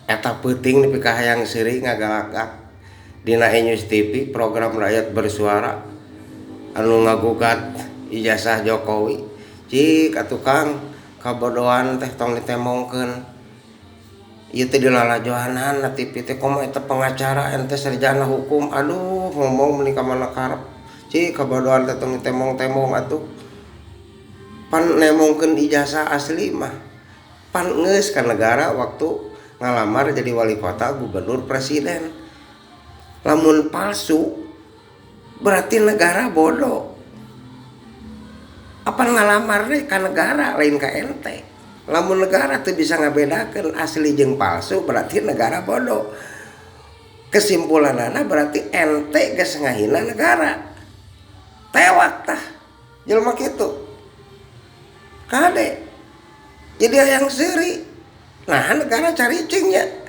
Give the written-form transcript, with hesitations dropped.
Eta peuting nepi ka hayang seuri ngagalagak dina Inews TV program Rakyat Bersuara anu ngagugat ijazah Jokowi. Cik atuh Kang, kabodohan teh tong ditembongkeun. Ieu teh dilalajoanan na TV teh, komo eta pengacara, ente sarjana hukum, aduh, ngomong meuni ka mana karep. Cik, kabodohan teh tong ditembong-tembong atuh. Pan nembongkeun ijazah asli mah pan geus ka negara waktu ngalamar jadi wali kota, gubernur, presiden. Lamun palsu berarti negara bodoh. Apa ngalamar deh ka negara, lain ka ente. Lamun negara tuh bisa ngabedakeun asli jeung palsu, berarti negara bodoh. Kesimpulanana berarti ente geus ngahina negara. Tewak tah jelema kitu. Kade jadi hayang seuri. Nah, negara caricingnya.